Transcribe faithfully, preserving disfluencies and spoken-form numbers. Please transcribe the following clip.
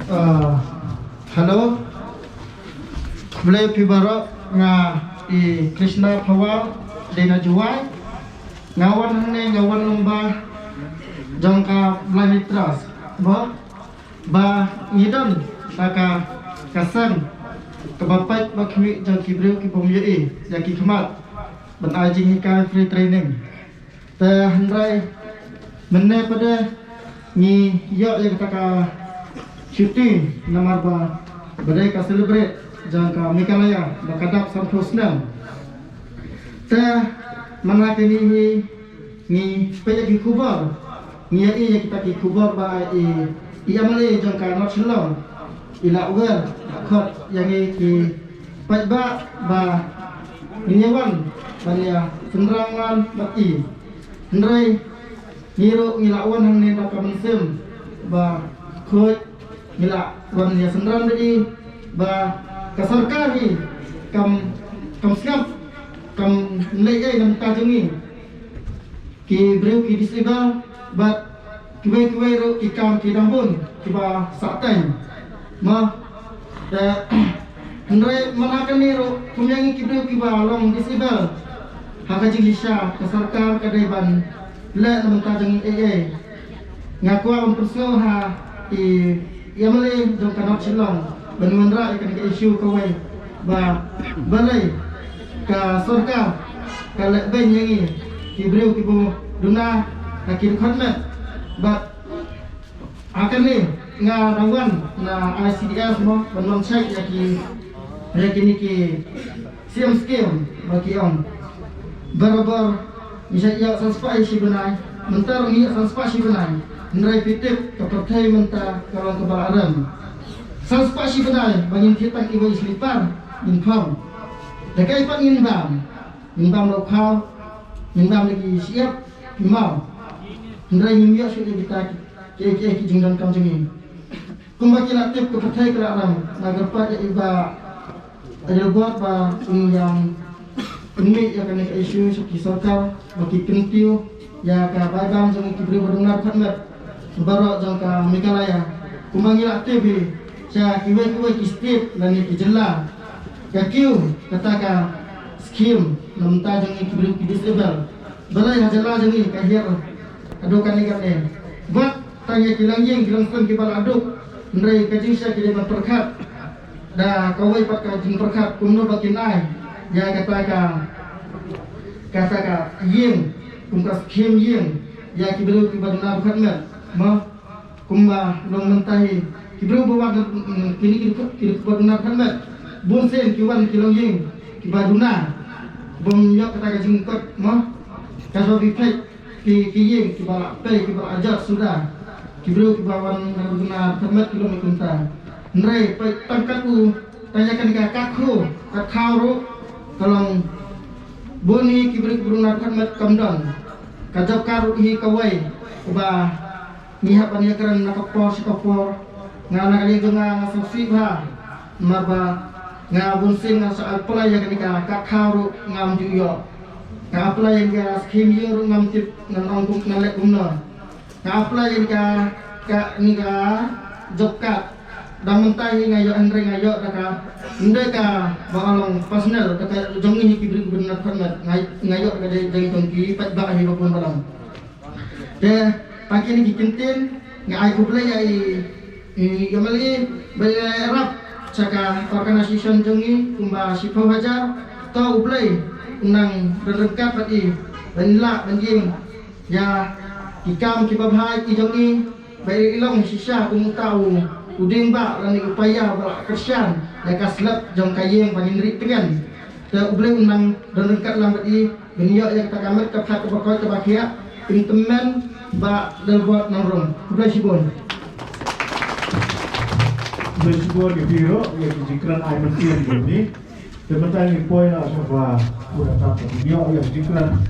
Uh, hello. Khublei phi baroh, nga i Krishna Pawar, dei na Jowai. Nga wan hangne, nga wan lyngba jong ka Blai Mitras. Ba, ba ngi don sa ka, ka seng kaba peit ba khmih jong ki briew ki bym ïohi ïa ki khmat ban ai jinghikai, free training. Te hynrei mynne pat ngi ïoh ïa kata ka shuti namar ba ba dei ka celebrate jong ka Meghalaya ba ka dap sanphew snem. Te mynta kine hi ngi peit ïa ki khubor, ngi ïa i ïa kita ki khubor ba i, i M L A jong ka North Shillong i la wer, la khot ïa ngi ki paidbah ba ngin ïa wan ban ïa synran wan bad i. Hynrei ngi ruh ngi la wan hangne da ka mynsiem ba khuid, ngi la wan ïa synran bad i ba ka sorkar hi kam, kam sngap, kam leh ei na bynta jong ngi ki briew ki disable bad kiwei kiwei ruh ki kam ki dang bun kiba sah teng. Mo, te hynrei mynta kane ruh kum ïa ngi ki briew kiba long disable, ha ka jingshisha ka sorkar ka dei ban leh na bynta jong ngi ei ei. Nga kwah ban pynsngew ha i, i M L A jong ka North Shillong ban wanrah ïa kane ka issue kawei ba balei ka sorkar ka leh beiñ ïa ngi ki briew kiba duna ha ki dkhot met. Bad ha kane nga dang wan na I C D S mo ban wan check ïa ki, ïa kine ki C M scheme ba ki ong. Barabor ngi sa ïa san spah shi bnai, mynta ruh ngi ïa san spah shi bnai. Hynrei phi tip ka pyrthei mynta ka long kaba la rem. San spah shi bnai ba ngin thied tang iwei i slipar ngin phong. Da kaei pat ngin bam? Ngin bam da u khaw, ngin bam da ki shyiap, ki maw. Hynrei ngim ïoh shuh ïa kita ki, ki, ki, ki jingdonkam jong ngi. Kumba ki la tip ka pyrthei ka la rem, nga kyrpad ïa i Bah Adelbert ba un ïa pynmih ïa kane ka issue sha ki sorkar ba ki kyntiew ïa ka bai bam jong ki briew ba duna dkhot met baroh jong ka Meghalaya. Kumba ngi la tip hi sha kiwei kiwei ki state lane ki jylla ka kiew kata ka scheme na bynta jong ngi ki briew ki disable. Balei ha jylla jong ngi ka hiar haduh kane kane. Bad tang ïa ki longïing ki longsem kiba la duk, hynrei ka jingshisha ki dei ban pyrkhat da kawei pat ka jingpyrkhat kumno ba kin ai ïa kata ka, kata ka ïing, kum ka scheme ïing ïa ki briew kiba duna dkhot met. Mo, kumba long mynta hi ki briew ba wan, mm, kine ki, ki, kiba duna dkhot met, bun sien ki wan ki longïing kiba duna, bym ïoh kata ka jingkot mo. Ka shu phi peit ki, ki ïing kiba la pei kiba la jot suda, ki briew kiba wan na duna dkhot met ki long kumta. Hynrei peit tang katto, tang ïa kane ka, ka khaw, ka khaw ruh ka long bun hi ki briew kiba duna dkhot met kam don. Ka job card ruh hi kawei kaba ngi hap ban ïakren na ka por sha ka por. Nga na ka liang jong nga nga sngewsih bha namar ba nga bun sien nga sa apply ïa kane ka, ka khaw ruh ngam ju ïoh. Nga apply ïa ka scheme ïing ruh ngam tip ngan ong kum, ngan leh kumno. Nga apply ïa ka, ka, kane ka job card. Da mynta hi nga ïoh, hynrei nga ïoh da ka, ym dei kaba long personal, da ka jong ngi hi ki briew kiba duna dkhot met, nga, nga ïoh da ka jong, jong ki paidbah hi ba bun balang. Te ha kine ki kyntien nga ai khublei ïa i, i M L A ba i la ïarap sha ka organisation jong ngi kumba shiphew hajar. To U Blei un nang don ryngkat bad i ban lah ban ïeng ïa ki kam kiba bha ïa ki jong i, ba i long shisha kum uta u, u dieng bah lane u paia ba la kyrshan ïa ka slap jong ka ïing ba ngin rieh tngen. Te U Blei un nang don ryngkat lang bad i, ban ïoh ïa kata ka met ka phad kaba koit kaba khiah. Im tymmen Bah Adelbert Nongrum. Khublei shibun. Khublei shibun ïa phi ruh ïa ki jingkren ai mynsiem jong phi. Te mynta ngin poi noh sha ba u da tap ïoh ïa ki jingkren.